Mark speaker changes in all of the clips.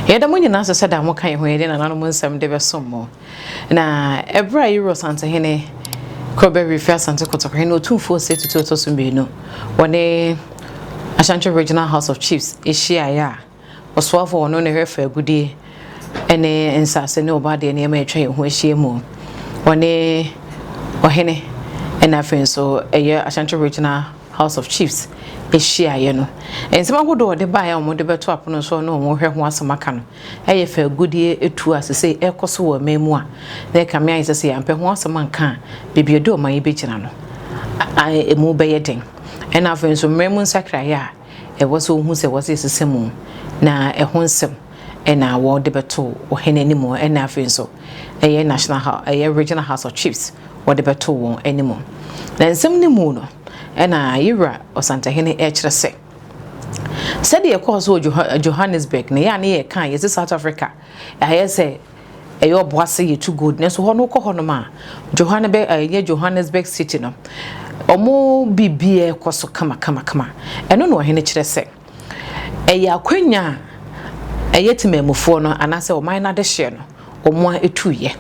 Speaker 1: Yɛda mo nyinaa ase sɛ da mo ka yɛn ho yɛde nananom nsɛm de bɛsom mo. Na ɛberɛ a Yewura Ɔsantehene Korɔbɛ Refi Asante Kotɔkɔhene Otumfoɔ Osei Tutu ɔtɔ so mmienu wɔne Ashanti Regional House of Chiefs hyiaeɛ a ɔsoafoɔ ɔno ne hwɛ fa agudie ne nsase ne ɔbaadeɛ nneɛma atwa yɛn ho ahyia mu wɔne ɔhene ɛna afei nso ɛyɛ Ashanti Regional House of Chiefs hyiaeɛ no, nsɛm ahodoɔ a wɔde baeɛ a wɔde bɛto apono so ne wɔn hwɛ ho asɛm aka no yɛ fɛ agudeɛ tuo a sesei ɛrekɔ so wɔ ɔman mu a na ɛkame ayɛ sɛ sɛ yɛampɛ ho asɛm anka a baabi a ɛde ɔman yi bɛgyina no ɛmu bɛyɛ den. Ɛna afei nso mmerɛ mu nsakraeɛ a ɛwɔ sɛ wɔhu sɛ ɛwɔ sɛ yɛsesa mu na ɛho nsɛm ɛna wɔde bɛto ɔhene anim ɛna afei nso ɛyɛ national house ɛyɛ regional house of chiefs wɔde bɛto wɔn anim. Na nsɛm no mu no, ɛna Yewura Ɔsantehene ɛkyerɛ sɛ sɛdeɛ ɛkɔɔ so wɔ Johannesburg na yɛ a ne yɛ kan yɛsi South Africa ayɛ sɛ ɛyɛ ɔboase yɛ too good nanso hɔ no kɔ hɔ nom a Johannesburg ɛyɛ Johannesburg city no ɔmo biribiara kɔ so kama kama kama. Ɛno na ɔhene kyerɛ sɛ ɛyɛ akwanya a ɛyɛ temamufoɔ no anaasɛ ɔman no adehyeɛ no wɔn a ɛtuiɛ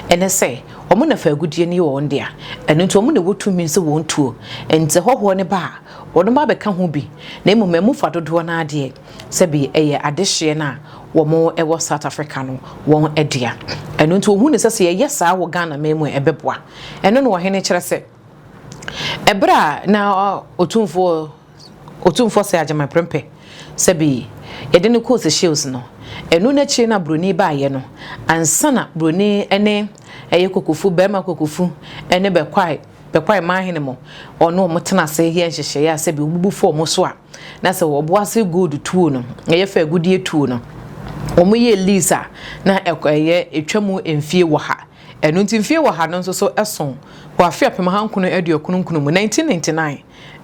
Speaker 1: ɛne sɛ wɔn na fa agudie no yɛ wɔn dea, ɛno nti wɔn na ɛwɔ tumi sɛ wɔn tuo nti hɔhoɔ no ba a wɔn ba bɛka ho bi, na mmom ɛmu fa dodoɔ no adeɛ sɛbi ɛyɛ adehyeɛ no a wɔn ɛwɔ South Africa no wɔn dea. Ɛno nti wɔhu ne sɛ sɛ yɛyɛ saa wɔ Ghana man mu a ɛbɛboa. Ɛno na ɔhene kyerɛ sɛ ɛberɛ a na Otumfoɔ Otumfoɔ Sir Agyeman Prempeh sɛbi yɛde no kɔɔ Seychelles no, ɛno n'akyire na Broni baayɛ no, ansa na Broni ne ɛyɛ Kokofu, barima Kokofu ne Bɛkwae, Bɛkwae Manhene mo, ɔne wɔn tena ase yɛ nhyehyɛeɛ a sɛbi wɔbubu fa wɔn so a, na sɛ wɔbo ase gold tuo no, ɛyɛ fa agudeɛ tuo no, wɔn yɛ lease a, na ɛyɛ ɛtwa mu mfie wɔ ha. Ɛno nti mfie wɔ ha no nso so ɛso wɔ afe 1999 mu, 1999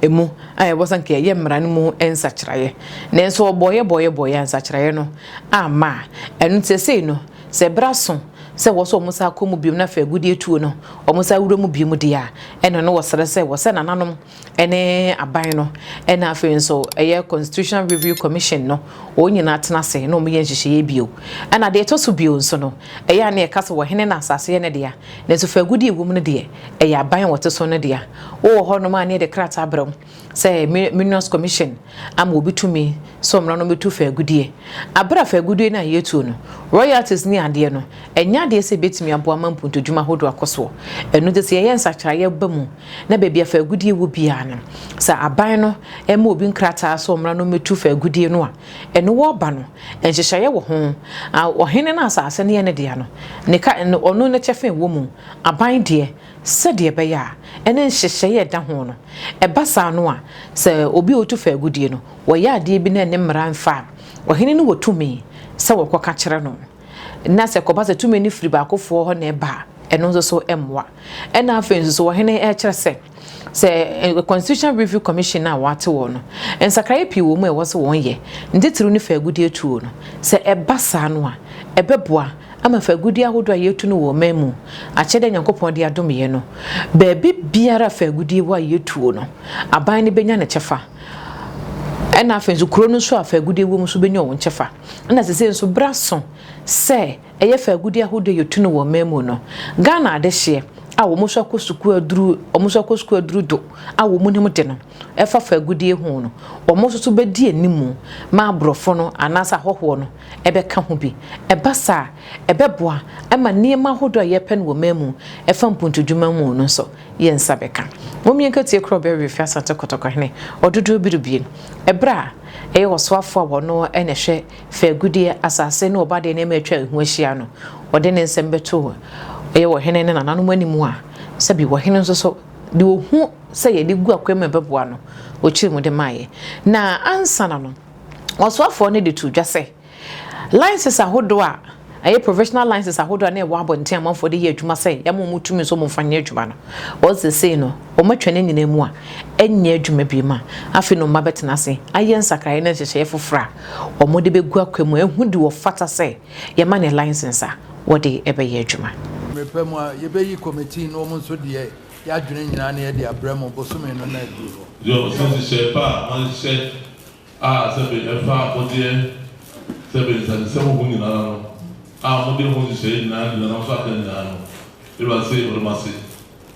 Speaker 1: mu a ɛwɔ sɛ nka yɛyɛ mmara no mu nsakyeraeɛ. Nanso wɔbɔeɛ bɔeɛ bɔeɛ a nsakyeraeɛ no amma a, ɛno nti seesei no sɛ ɛberɛ aso sɛ wɔ sɛ wɔn san kɔ mu biom na afei agudeɛ tuo no wɔn san wura mu biom deɛ a, ɛno no wɔsrɛ sɛ wɔ sɛ nananom ne aban no ɛna afei nso ɛyɛ Constitutional Review Commission no wɔn nyinaa tena ase na wɔn yɛ nhyehyɛeɛ bio. Ɛna deɛ ɛtɔ so bio nso no ɛyɛ a na yɛka sɛ wɔhene na asase yɛ ne dea, nanso fa agudeɛ ɛwɔ mu no deɛ ɛyɛ aban a wɔte so no dea. Wowɔ hɔnom a na yɛde krataa brɛ wo sɛ Minerals Commission ama obi tumi sɛ ɔmmra na ɔmmɛtu fa agudeɛ. Aberɛ a fa agudeɛ no a yɛtuo no, royalties ne adeɛ no, ɛnyɛ adeɛ sɛ ɛbɛtumi aboa ma mpuntudwuma ahodoɔ akɔ soɔ. Ɛno nti sɛ yɛyɛ nsakyeraeɛ ba mu na baabi a fa agudeɛ wɔ biara no, sɛ aban no ma obi nkrataa sɛ ɔmmra na ɔmmɛtu fa agudeɛ no a, ɛno wɔreba no, nhyehyɛeɛ wɔ ho. Ɔhene no asase no yɛ ne dea no, ne ka, ɔno ne kyɛfa ɛwɔ mu, aban deɛ, sɛdeɛ ɛbɛyɛ a ɛne nhyehyɛeɛ a ɛda ho no, ɛba saa no a, sɛ obi a ɔtu fa agudeɛ no, wɔyɛ adeɛ bi na ɛne mmara mfa a, ɔhene no wɔ tumi sɛ wɔkɔka kyerɛ no. Na sɛ ɛkɔba sɛ tumi no firi baakofoɔ hɔ na ɛba a, ɛno nso so mmoa. Ɛna afei nso so ɔhene ɛrekyerɛ sɛ, sɛ Constitutional Review Commission a wɔate wɔ no, nsakraeɛ pii wɔ mu a ɛwɔ sɛ wɔn yɛ, ne titiriw ne fagudeɛ tuo no. Sɛ ɛba saa no a, ɛbɛboa ama fagudeɛ ahodoɔ a yɛtu no wɔ ɔman mu, akyɛdeɛ a Nyankopɔn de adom yɛn no, baabi biara a fagudeɛ wɔ a yɛtuo no, aban no bɛnya ne kyɛfa. Ɛna afei nso kuro no nso a fagudeɛ wɔ mu nso bɛnya wɔn kyɛfa. Ɛna sesei nso berɛ aso sɛ ɛyɛ fagudeɛ ahodoɔ a yɛtu no wɔ ɔman mu no, Ghana adehyeɛ a wɔn nso akɔ sukuu aduru, wɔn nso akɔ sukuu aduru do a wɔn nim de no, ɛfa fagudeɛ ho no, wɔn nso so bɛdi anim ma aborɔfo no anaasɛ ahɔhoɔ no ɛbɛka ho bi. Ɛba saa a, ɛbɛboa ma nneɛma ahodoɔ a yɛpɛ no wɔ ɔman mu ɛfa mpuntudwuma mu no nso yɛn nsa bɛka. Mom yɛnka tie korɔ bɛ refi Asante Kɔtɔkɔhene ɔdodoɔ biribie ɛberɛ a ɛyɛ ɔsoafoɔ a wɔno na ɛhwɛ faagudeɛ, asase ne ɔbadeɛ nneɛma a atwa ɛho ahyia no, ɔde ne nsɛm bɛto ɛyɛ ɔhene ne nananom anim a, sɛbi ɔhene nso so deɛ ɔhu sɛ yɛde gu akwan mu ɛbɛboa no, ɔkyerɛ mu de maeɛ. Na ansa na no, ɔsoafoɔ no de too dwa sɛ, License ahodoɔ a ɛyɛ provisional license ahodoɔ a na ɛwɔ abɔnten a amanfoɔ de yɛ adwuma sɛ yɛama wɔn tumi nso wɔmfa nyɛ adwuma no, wɔn seesei no wɔatwa ne nyinaa mu a ɛnyɛ adwuma bio ma afei na wɔn abɛtena ase ayɛ nsakraeɛ ne nhyehyɛeɛ foforɔ a wɔde bɛgu akwan mu ahu deɛ ɔfata sɛ yɛma ne license a wɔde bɛyɛ adwuma.
Speaker 2: Mmerɛ pa mu a, yɛbɛyi committee na wɔn nso deɛ yɛadwene nyinaa na yɛde abrɛ mo bosome no na aduru hɔ.
Speaker 3: Deɛ ɔsɛ nhyehyɛe pa a wɔahyehyɛ a sɛbe ɛfa abɔdeɛ Sɛbe nsɛmnsɛm wɔ ho nyinara no a mode ho nhyehyɛe nyinaa gyina nam so aka nyinaa no, Ewura se ɔde mo ase,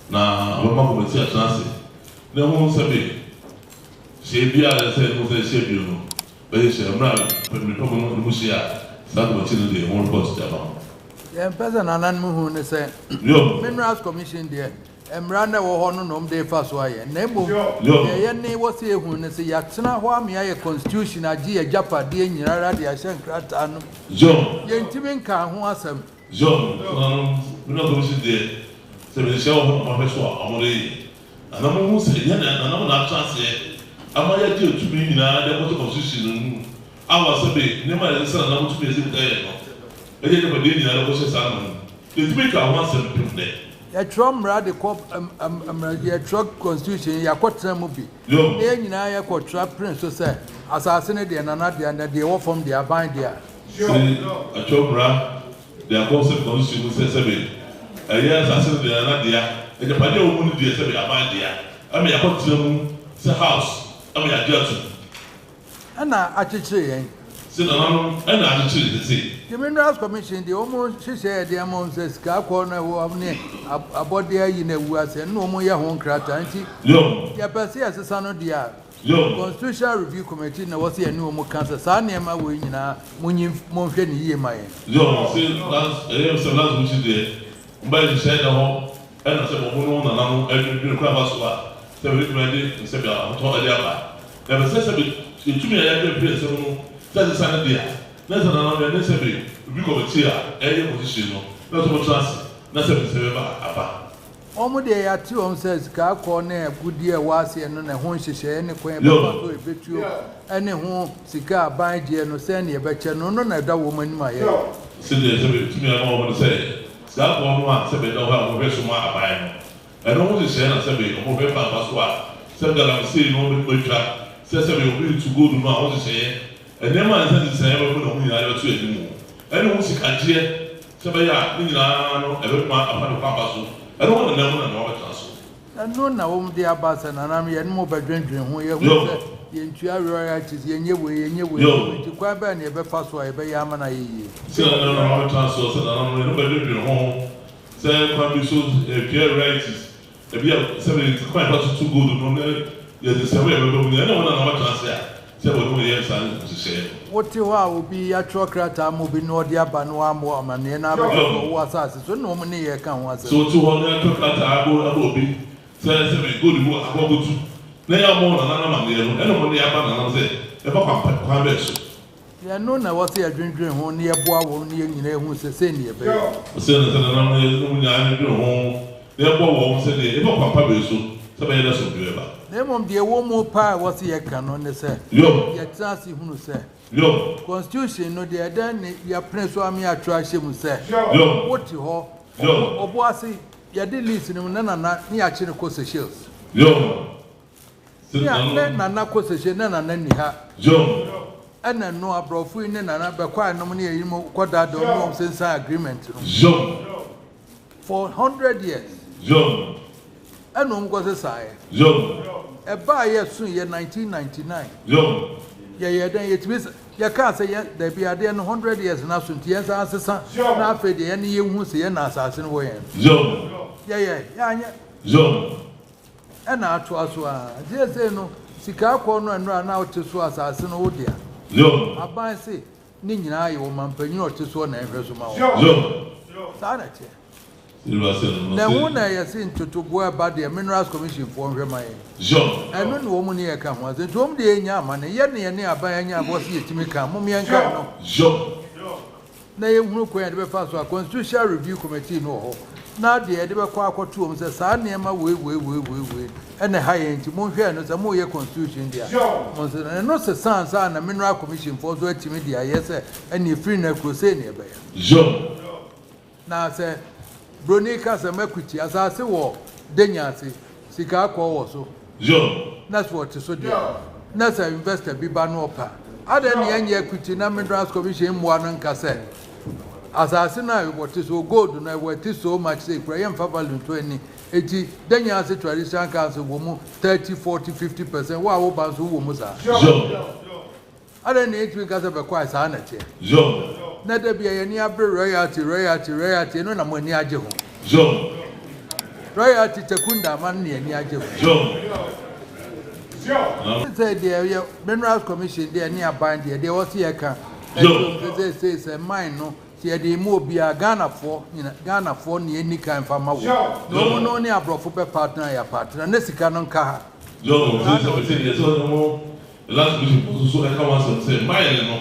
Speaker 3: na ɔbɛma kɔmɛti atena ase na ehu sɛbe hyehyɛe biara a ɛsɛ sɛ yɛde mo nsa hyia bio no bɛhyehyɛ mmerɛ a mmere pa mu no de mo hyia a saa kɔmɛti no de ho repɔt de ama mo.
Speaker 2: Deɛ mpɛ sɛ nananom hu ne sɛ, Minerals Commission deɛ, Mmara no a ɛwɔ hɔ no na wɔde refa so ayɛ, na mmom deɛ yɛne wɔ sɛ yɛhunu ne sɛ yɛatena hɔ ama yɛayɛ constitution agye yɛn agyapadeɛ nyinara de ahyɛ nkrataa no mu. Yɛntumi nkaa ho asɛm.
Speaker 3: John, Nananom, me ne ɔkɔmhyɛni deɛ, sɛ mehyia wɔ hɔ na mahwɛ so a, wɔde yɛ. Na na mohu sɛ yɛn nananom na atena aseɛ ama yɛagye tumi nyinaa de akɔhyɛ constitution no mu a wɔ sɛbe nneɛma a ɛsɛ sɛ nananom tumi ɛsɛ kuta yɛn no, yɛagye agyapadeɛ nyinaa de akɔhyɛ saa no mu. Yɛntumi nkaa ho asɛm mpem nnɛ.
Speaker 2: Yɛtwerɛ mmara de kɔ mmara yɛtwerɛ constitution yɛakɔtena mu bi na yɛn nyinaa yɛkɔtwerɛ pene so sɛ asase no deɛ nana dea na deɛ ɛwɔ fam deɛ aban dea.
Speaker 3: Se yɛatwerɛ mmara de akɔ sɛbe constitution mu sɛ sɛbe ɛyɛ asase no deɛ nana dea, agyapadeɛ a ɛwɔ mu no deɛ sɛbe aban dea, ɛma yɛakɔtena mu sɛ house ama yɛagye atum.
Speaker 2: Ɛna akyekyere yɛn.
Speaker 3: Se nananom ɛna akyekyere sese.
Speaker 2: The Minerals Commission deɛ wɔn nhyehyɛɛ yɛde ama wɔn sɛ sika akɔɔ no ɛwɔ hɔ ne abɔdeɛ ayi no awu ase ɛno na wɔn yɛ ho nkrataa nti yɛpɛ sɛ yɛsesa no deɛ a Constitutional Review Committee na ɛwɔ sɛ yɛne wɔn ka sɛ saa nneɛma wei nyinaa monyi monhwɛ no yie ma yɛn.
Speaker 3: Yom, se lands ɛyɛ sɛ lands commission deɛ wɔn bɛyɛ nhyehyɛɛ da hɔ ɛna sɛ wɔn ne wɔn nananom ɛdwendwene kwan fa so a sɛ wɔbɛtumi de nsɛm ahotɔ de aba. Na ɛsɛ sɛ yɛ tumi a yɛde pere nsɛm no sɛ ɛsesa no de a, na ɛsɛ nananom yɛne sɛbe obi kɔmitii a ɛyɛ position no na ɛsɛ wɔtra ase na sɛbe nsɛm bɛba a aba.
Speaker 2: Wɔn deɛ yɛate wɔn sɛ sika akɔɔ ne agudeɛ a ɛwɔ aseɛ no na ɛho nhyehyɛeɛ ne kwan a yɛbɛfa so yɛbɛtuo ne ho sika a aban gyeɛ no sɛn na yɛbɛkyɛ no no na ɛda wɔn anim a yɛyɛ.
Speaker 3: Sɛdeɛ sɛbe tumi ama wɔn no sɛ sika akɔɔ no a sɛbe ɛda hɔ a wɔhwɛ so ma aban no Ɛno ho nhyehyɛɛ na sɛbe ɔmo hwɛ kwan fa so a sɛbe galamsey no bɛtumi atwa, sɛ sɛbe obi retu gold no a ho nhyehyɛeɛ, nneɛma a ɛsɛ nsesaeɛ bɛba mu na ɔmo nyinaa de bɛto anim, ɛne ho sikagyeɛ sɛ ɛbɛyɛ a ne nyinaa no ɛbɛtumi afa ne kwan pa so, ɛno ho nenam mu na nea wabɛtena so.
Speaker 2: Ɛno na wɔn de aba sɛ nananom yɛne mo bɛdwendwen ho, yɛhu sɛ yɛntua royalties, yɛnyɛ wei, yɛnyɛ wei, yɛnyɛ wei, nti kwan bɛn na yɛbɛfa so a yɛbɛyɛ ama no ayɛ yie?
Speaker 3: Sɛ nananom na wabɛtena soɔ sɛ nananom yɛne mo bɛdwendwen ho Sɛ kwan bi so yɛtwea royalties, ebi a sɛbe kwan a yɛfa so tu gold no ne yɛdze nsɛm a yɛbɛba mu no, ɛne hɔn a na wɔatena ase a sɛ wɔnye hɔn yɛ saa nhyehyɛɛ no.
Speaker 2: Wote hɔ a obi atwerɛ krataa ama obi na ɔde aba na wammɔ wo amanneɛ na abɛka sɛ ɔwɔ asase so ne wɔn nneyɛɛ ka ho asɛm.
Speaker 3: Sɛ wote hɔ na yɛatwerɛ krataa abɔ obi sɛ sɛbe gold bi wɔ ha kɔ akɔtu na yɛammɔ wo nana no amanneɛ no, ɛne wɔn nneyɛɛ aba nana no sɛ ɛfa kwan pa kwan bɛn so.
Speaker 2: Ɛno na ɛwɔ sɛ yɛdwendwene ho na yɛboa wɔn na yɛn nyinaa hu sɛ sei na yɛbɛyɛ.
Speaker 3: Ɔsɛ na sɛ nananom no yɛne wɔn nyinaa dwendwene ho na yɛboa wɔn sɛdeɛ yɛfa kwan pa bɛn so sɛ ɛbɛyɛ na asomdwoeɛ bɛba.
Speaker 2: Na mmom deɛ ɛwɔ mu paa a ɛwɔ sɛ yɛka no ne sɛ, yɛtena ase hunu sɛ, Constitution no deɛ ɛdɛn ne yɛapene so ame atwerɛ ahyɛ mu sɛ, wote hɔ, ɔbo ase, yɛde lease no mu na nana ne yɛakye no kɔ Seychelles. Nea ne nana kɔ sese na nana nni ha. Ɛna no abrɔfo yi ne nana bɛkɔ a nom ne yɛyi mu kɔ daadaa wɔn ne wɔn sensan agreement no. For 100 years. Ɛna wɔn kɔ sesaeɛ. Ɛbaa yɛ so yɛ 1999. Yɛyɛ dɛn yɛtumi yɛkaa sɛ yɛ dabi adeɛ no 100 years na so nti yɛn san sesa na afei deɛ yɛne yɛhu sɛ yɛn na asase no wɔ yɛn. Yɛyɛ yɛanyɛ. Ɛna atoa so ara. Seesei no, sika akɔɔ no nnora a na wote so asase no wo dea. Aban se ne nyinaa yɛ ɔmampanyin a ɔte soɔ na ɛnhwɛ so ma wɔn. Saa na ɛteɛ. Na ɛho na ɛyɛ se ntotoboa ɛba deɛ Minerals Commission foɔ nhwɛ ma yɛn. Ɛno ne wɔn ne yɛka ho asɛm. Nti wɔn deɛ yɛnya amane. Yɛ ne yɛne aban anya aboɔ se yɛtumi ka. Mom yɛnka no. Na yɛnhunu kwan a yɛde bɛfa so a Constitutional Review Committee no wɔ hɔ na deɛ yɛde bɛkɔ akɔto wɔn sɛ saa nneɛma wei wei wei wei wei ɛna ɛha yɛn nti monhwɛ ɛno sɛ moreyɛ constitution deɛ a monsesa no. Ɛno sesa ansa na Mineral Commission foɔ nso atumi de ayɛ sɛ ɛne ɛfiri nnɛ kuro sei na yɛbɛyɛ. Na sɛ broni ka sɛ makuti asase wɔ Denya ase, sika akɔɔ wɔ so, na sɛ ɔte so deɛ a, na sɛ investor bi ba na ɔpɛ a, adɛn na yɛnyɛ akuti na Minerals Commission mmoa no nka sɛ asase no a wɔte so, gold no ɛwɔ ɛte so much sɛ kura yɛmfa value nto ani. Eti Denya ase Traditional Council wɔ mu 30, 40, 50%, wo a woba nso wowɔ mu saa. Adɛn na yɛntumi nka sɛ Bɛkwae saa na ɛteɛ? Na da bi a yɛn ani abere royalty, royalty, royalty, ɛno na mo ani agye ho. Royalty Takunda ama no na yɛn ani agye ho. Sɛ deɛ yɛ Minerals Commission deɛ ne aban deɛ deɛ wɔsi yɛ ka ɛkyerɛ mu sɛ sɛ sɛ mine no sɛ yɛde emu obiara Ghanafoɔ nyina Ghanafoɔ ne yɛn ni kan fa ma wɔn na wɔn no ne aborɔfo bɛ partner yɛ partner ne sika no nka ha.
Speaker 3: John sɛ sɛ sɛ deɛ sɛ ɔne Last Commission foɔ nso so ɛka ho asɛm sɛ mine no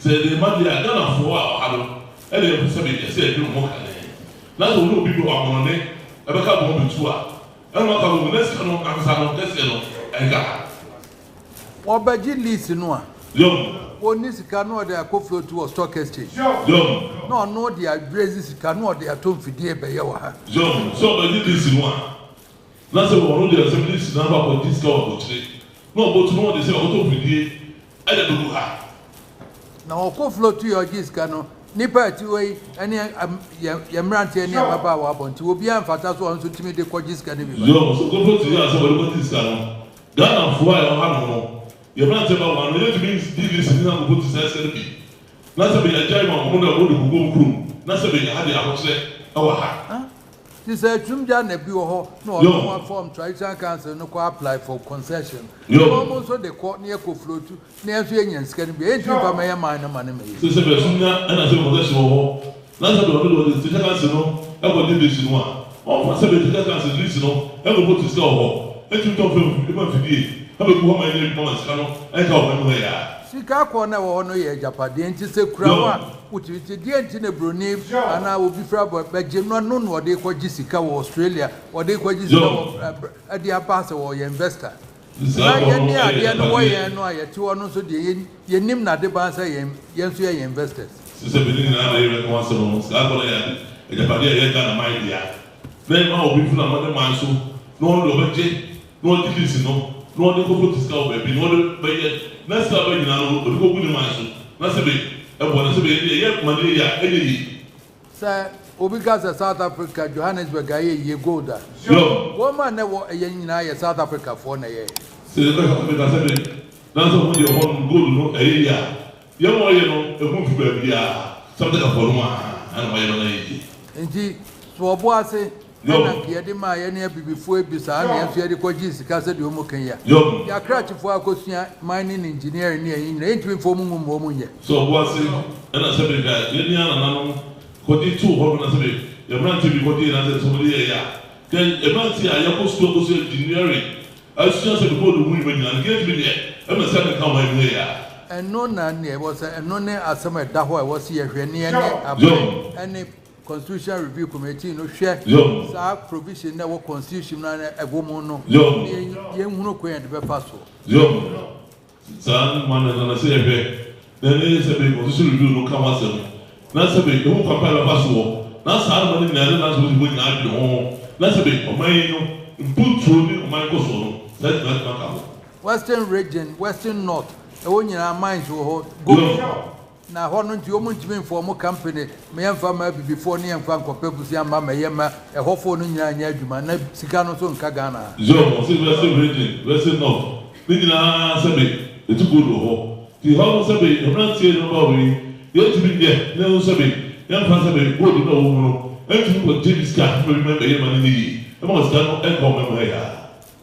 Speaker 3: sɛ yɛde rema deɛ a Ghanafoɔ a ɔha no ɛna yɛpɛ sɛ ɛsɛ yɛdwene ho kane na sɛ ɔne obi bɛ amɔnɔne ɛbɛka bɔn bɛtu a ɛna waka bɔ mu na sika no ankasa no kɛseɛ no ɛnka ha.
Speaker 2: Wɔbɛgye lease no a, wɔnni sika na ɔde akɔ float wɔ stock exchange. Na ɔno de adraise sika na ɔde atɔ mfidie bɛyɛ wɔ ha.
Speaker 3: Sɛ ɔbɛgye lease no a, na sɛ ɔno deɛ sɛ lease no akɔ akɔgye sika wɔ aburokyire na ɔbɔtu na ɔde sɛ ɔkɔtɔ mfidie ɛde abɛgu ha.
Speaker 2: Na ɔkɔ float yɛ ɔgye sika no, nipa a ɛte hɔ yi ɛne yɛn mmeranteɛ ne yɛn mmabaawa abɔnten, obiara mfata so a ɔno nso tumi de kɔgye sika no bi ba.
Speaker 3: Sɛ ɔkɔ float yɛ a sɛ ɔde kɔgye sika no, Ghanafoɔ a yɛwɔ hanom no, yɛn mmeranteɛ mmabaawa no, yɛntumi ndi lease no na akɔkɔtu saa sika no bi. Na sɛ bɛyɛ agyae ma wɔn na wɔde gugu wɔn kurom, na sɛ bɛyɛ ha deɛ ahokyerɛ wɔ ha.
Speaker 2: Nti sɛ Atumgya na bi wɔ hɔ na ɔno ho form traditional council no kɔ apply for concession na wɔn nso de kɔ na yɛkɔ float na yɛn nso yɛnya sika no bi a, yɛntumi mfa mɛyɛ man no ma no mɛyɛ.
Speaker 3: Sɛ sɛ bɛ Atumgya na sɛ concession wɔ hɔ na sɛ bɛ ɔno deɛ ɔde traditional council no kɔ gye lease no a, ɔmfa sɛ bɛ traditional council lease no nkɔ float sika wɔ hɔ, ntumi tɔ mfa mfa mfidie abɛgu hɔ ma ɛnyɛ adwuma ma sika no nka ɔman mu ha yi ara.
Speaker 2: Sika kɔɔ no a ɛwɔ hɔ no yɛ agyapadeɛ nti sɛ kura hɔ a wotumi te. Deɛ nti na broni anaa obi firi abɔ bɛgye no ɛno na ɔde rekɔgye sika wɔ Australia, ɔde rekɔgye sika wɔ ɛde aba sɛ ɔyɛ investor. Na yɛn ne adeɛ no wɔ yɛn no a yɛte hɔ no nso deɛ yɛn yɛnim n'adeban sɛ yɛn yɛn nso yɛyɛ investors.
Speaker 3: Sɛ sɛ bɛne nyinaa na yɛbɛka ho asɛm no, saa kɔ no yɛ ade agyapadeɛ a ɛyɛ Ghana man dea na yɛma obi firi amane man so na ɔno deɛ ɔbɛgye na ɔgye lease no na ɔde kɔkɔ sika wɔ baabi na ɔde bɛyɛ na sika ba nyinaa no ɔde kɔgu ne man so na sɛbe ɛboa no sɛbe ɛdeɛ ɛyɛ ma no yɛ yie a ɛnyɛ yie.
Speaker 2: Sɛ obi ka sɛ South Africa Johannesburg ayɛ yie gold a, wɔn a na ɛwɔ ɛyɛ nyinaa yɛ South Africa foɔ na ɛyɛɛ.
Speaker 3: Sɛ yɛka South Africa sɛbe na sɛ wɔn deɛ ɛhɔ nom gold no ɛyɛ yie a, deɛ wɔyɛ no ɛho mfi baabiara, South Africa foɔ nom ara na wɔayɛ ma no ayɛ yie.
Speaker 2: Nti so ɔbo ase Ɛna nka yɛde maa yɛne abibifoɔ yi bi saa na yɛn nso yɛde kɔgyee sika sɛdeɛ wɔn ka yi a. Yɛn akrakyefoɔ akɔsua mining engineering ne ɛyi nyinaa yɛntumi mfa wɔn ngu mma wɔn nyɛ.
Speaker 3: Sɛ ɔbo ase ɛna sɛbe nka yɛn nua nananom kɔgye too hɔ no na sɛbe yɛn mmeranteɛ bi kɔgyee na sɛ wɔde yɛeɛ a, nka yɛn mmeranteɛ a yɛkɔ sukuu akɔsua engineering asua sɛbe gold ho nnwuma nyinaa no nka yɛntumi nyɛ ɛma sika no nka ɔman mu yɛeɛ a.
Speaker 2: Ɛno na nea ɛwɔ sɛ ɛno ne asɛm a ɛda hɔ a ɛwɔ sɛ yɛhwɛ ne yɛne aban ɛne Constitutional Review Committee no hwɛ saa provision na ɛwɔ constitution no na ɛwɔ mu no na yɛnhunu kwan yɛde bɛfa soɔ.
Speaker 3: Saa no ma no na sɛ yɛhwɛ na ne sɛbe Constitution Review no ka ho asɛm na sɛbe ɛhu kwan pa yɛbɛfa soɔ na saa noma no nyinaa ne nanso wɔsi nyinaa adwene ho na sɛbe ɔman yi no mpuntuo ne ɔman nkɔsoɔ no saa nyinaa tuma ka ho.
Speaker 2: Western Region, Western North, ɛhɔ nyinaa mines wɔ hɔ, gold wɔ hɔ. Na hɔ no nti wɔn ntumi nfa wɔn company ma yɛnfa mma abibifoɔ ne yɛnfa nkɔpɛ bosea mma ma ɛyɛ mma ɛhɔfoɔ no nyinaa nyɛ adwuma na sika no nso nka Ghana ha.
Speaker 3: Zion ɔse western region, western north ne nyinaa sɛbe yɛtu gold wɔ hɔ nti hɔ no sɛbe mmeranteɛ ne mmabaawa yi yɛntumi nyɛ ne nso sɛbe yɛnfa sɛbe gold no a ɛwɔ mu no ntumi nkɔ gye bi sika mma bi ma ɛbɛyɛ ma no nyɛ yie ɛma sika no nka ɔman mu ha yi ara.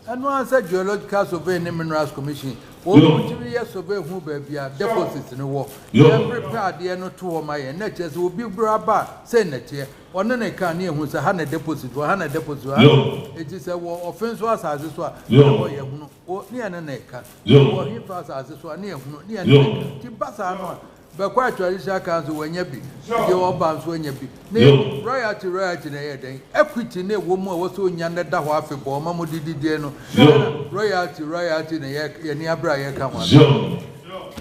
Speaker 2: Ɛno ara sɛ Geological Survey ne Minerals Commission, wɔn tumi yɛ survey hu baabi a deposits no wɔ, yɛ prepare adeɛ no to hɔ ma yɛn, na kyerɛ sɛ obi bere aba a, sei na ɛteɛ, ɔne ne ka ne yɛhu sɛ ha na deposit wɔ, ha na deposit wɔ, ha na, eti sɛ wɔ Ɔfenso asase so a, na hɔ yɛhunu, wɔ, ne yɛne ne ka, wɔ Hefa asase so a, ne yɛhunu, ne yɛne ne ka, nti ba saa no a, Bɛkɔ a traditional council wanya bi, deɛ ɔba nso anya bi. Ne royalty royalty na ɛyɛ dɛn? Equity na ɛwɔ mu a ɛwɔ sɛ onya na ɛda hɔ afebɔɔ ma mo de didie no. Ɛna royalty royalty na yɛ yɛn ani abere a yɛreka ho asɛm.
Speaker 3: Zion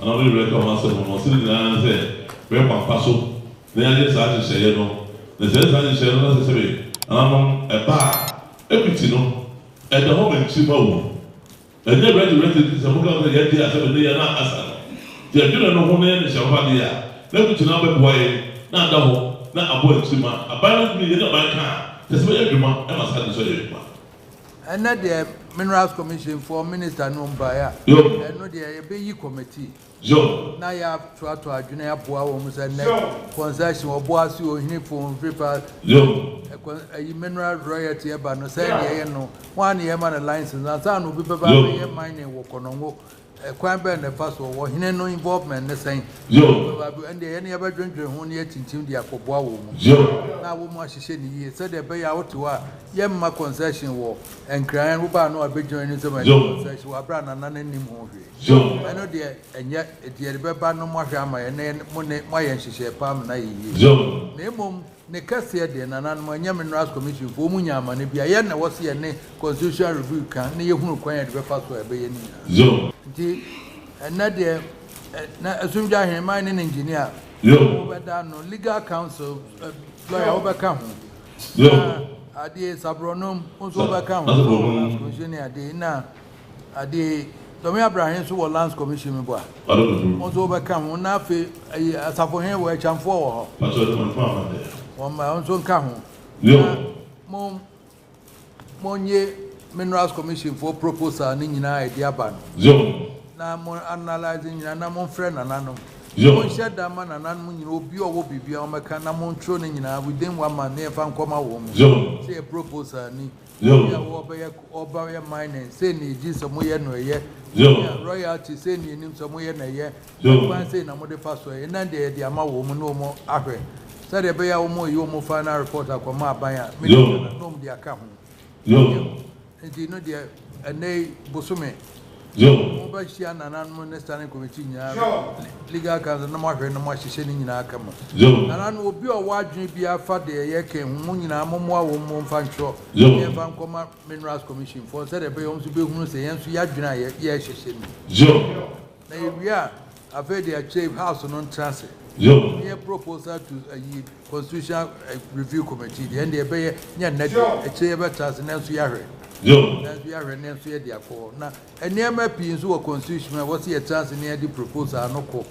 Speaker 3: anaa ɔne werɛ ka ho asɛm no, ɔse ne nyinaa ne sɛ bɛyɛ kwan pa so na yɛayɛ saa nhyehyɛeɛ no, na sɛ yɛyɛ saa nhyehyɛeɛ no na sɛ sɛbe nananom ɛba a, equity no ɛda hɔ ma nkyirimma wu. Ɛnyɛ ready ready nti sɛ moka sɛ yɛn deɛ a sɛ mene yɛn a asa no nti yɛdwene no ho na yɛne hyɛ papa deɛ a na ɛno nti na abɛboa yɛn na ada hɔ na aboa akyiri ma aban no tumi yɛne aban ka a kyerɛ sɛ bɛyɛ adwuma ma saa ade no nso ayɛ adwuma.
Speaker 2: Ɛnnɛ deɛ. Minerals Commission foɔ minister no baeɛ a, ɛno deɛ yɛbɛyi committee na yɛatoatoa adwene aboa wɔn sɛ nnɛ concession ɔbo ase ohene fo mfirifa ayi mineral royalty ɛba no sɛ deɛ ɛyɛ no wɔn a na yɛma no license ansa na obi bɛba abɛyɛ mining wɔ Kɔnɔngo. Ɛkwan bɛn na ɛfa so? Ɔhene no involvement ne sɛn? Ɛndeɛ yɛne yɛbɛdwendwen ho na yɛakyinkyim de akɔboa wɔn mu na wɔn ahyehyɛ no yie sɛdeɛ ɛbɛyɛ a wote hɔ a yɛmma concession wɔ Nkran wobaa no abɛgyina anim sɛ manya concession wɔ aberɛ a nana no nnim ho hwee. Ɛno deɛ ɛnyɛ, ɛti yɛde bɛba no moahwɛ ama yɛn na mo ne moayɛ nhyehyɛɛ pa ama no ayɛ yie. Na mmom Ne kɛseɛ deɛ, nananom, ɛnyɛ Minerals Commission foɔ, wɔn nnya amane biara. Yɛn na ɛwɔ sɛ yɛne Constitutional Review ka na yɛhunu kwan a yɛde bɛfa so a ɛbɛyɛ ne nyinaa. Nti ɛnnɛ deɛ, na Asumdwa Aheneman ne ne engineer, wobɛda ano, Legal Council, lawyer wobɛka ho, na adeɛ Saborɔnom wo nso wobɛka ho, Lands Commission ne adeɛ, na Ade Dɔme Abrahe nso wɔ Lands Commission mu bɔ a, wo nso wobɛka ho. Na afei ayi Asafohene wɔ Akyamfoɔ wɔ hɔ. Wɔn mma wo nso nka ho. Na mo monnye Minerals Commission foɔ proposal no nyinaa a ɛde aba no. Na mo analyse nyinaa na momfrɛ nananom. Monhyɛ da ma nananom nyinaa obi a ɔwɔ biribi a wɔmmɛka na montwerɛ no nyinaa within one month na yɛmfa nkɔma wɔn mu. Sɛ yɛ proposal ni. Ebi a wɔbɛyɛ wɔbɛyɛ mining sei na egye sɛ moyɛ no ɛyɛ. Ebi a royalty sei na enim sɛ moyɛ no ɛyɛ. Kwan sei na mode fa so ɛyɛ. Na deɛ yɛde ama wɔn na wɔn ahwɛ sɛdeɛ ɛbɛyɛ a wɔn reyi wɔn final report akɔma aban a minister na wɔn de aka ho. Nti no deɛ ɛnɛ yi bosome mobɛhyia nananom ne standing committee nyinaa legal council na moahwɛ na moahyehyɛ ne nyinaa kama. Nananom obi a ɔwɔ adwene biara fa deɛ yɛka ho mo nyinaa mommoa wɔn mo mfa ntwerɛ na yɛmfa nkɔma Minerals Commission foɔ sɛdeɛ ɛbɛyɛ wɔn nso bɛhunu sɛ yɛn nso yɛadwene a yɛrehyehyɛ ni. Na yɛwie a afei deɛ akyire house no ntena ase na yɛ proposal to ayi Constitutional Review Committee deɛ ɛndeɛ ɛbɛyɛ nyɛ nnɛ deɛ akyire yɛbɛtra ase nanso yɛahwɛ nanso yɛahwɛ nanso yɛde akɔ hɔ na nneɛma pii nso wɔ constitution mu a ɛwɔ sɛ yɛtra ase na yɛde proposal no kɔ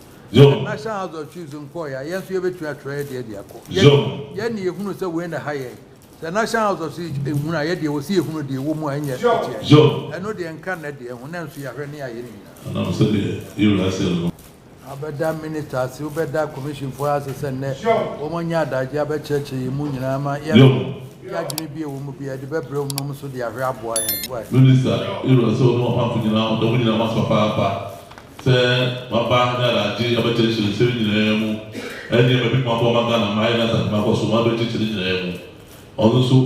Speaker 2: National House of Chiefs nkɔɔyɛ a yɛn nso yɛbɛtumi atwerɛ yɛ deɛ de akɔ yɛn ne yɛhunu sɛ wei na ha yɛn sɛ National House of Chiefs ehunu a yɛ deɛ wɔ sɛ yɛhunu deɛ ɛwɔ mu a ɛnyɛ ɛteɛ ɛno deɛ nka nnɛ deɛ ho nanso yɛahwɛ ne yɛayɛ ne nyinaa.
Speaker 3: Anam sɛdeɛ yɛwura sɛ no.
Speaker 2: Wobɛda minister ase, wobɛda commission foɔ ase sɛ nnɛ wɔn anya adagye abɛkyerɛkyerɛ yɛn mu nyinaa ma yɛn yɛadwene bi a ɛwɔ mu biara yɛde bɛbrɛ wɔn na wɔn nso de ahwɛ aboa yɛn. Wai.
Speaker 3: Minister, yɛwura sɛ wo ne w'apamfo nyinaa ɔdɔ mo nyinaa mo ase papaapa sɛ moaba ne adagye abɛkyerɛkyerɛ nsɛm yi nyinaa mu ɛne nneɛma bi mo aboa ma Ghana man ayɛ na asase man akɔ so mo abɛkyerɛkyerɛ ne nyinaa mu ɔno nso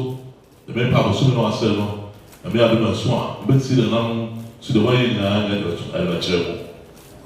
Speaker 3: Ebɛn pa bosome no asɛɛ no, Nyame adom ɛso a, mobɛtsie nananom so deɛ wɔayɛ nyinaa na yɛde bɛkyerɛ mo.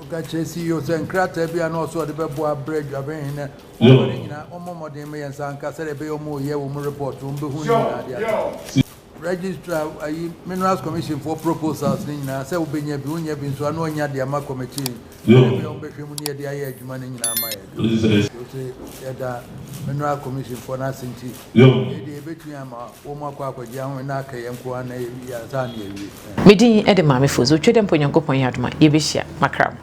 Speaker 2: Ɔka kyerɛ CEO sɛ nkrataa bi a na ɔsɛ ɔde bɛboa abrɛ Dwabenhene no, wɔmfa ne nyinaa, wɔmmɔ mmɔden mma yɛn nsa nka sɛdeɛ ɛbɛyɛ wɔn reyɛ wɔn report, wɔn bɛhu ne nyinaa de aka. Registrar, ayi, Minerals Commission foɔ proposals no nyinaa, sɛ wobɛnya bi, wonnya bi nso a, na wɔanya de ama committee no, sɛdeɛ ɛbɛyɛ wɔbɛhwɛ mu na yɛde ayɛ adwuma no nyinaa ama yɛn. Ɔse yɛda Mineral Commission foɔ no ase nti. Yei deɛ yɛbɛtumi ama wɔn akɔ akɔgye ahome na aka yɛn nko ara na yɛwie ansa na yɛawie.
Speaker 1: Me din de Maame Fozu, Otwa dɛ mpo Nyankopɔn yɛ adom a yɛbɛhyia. Makra mo.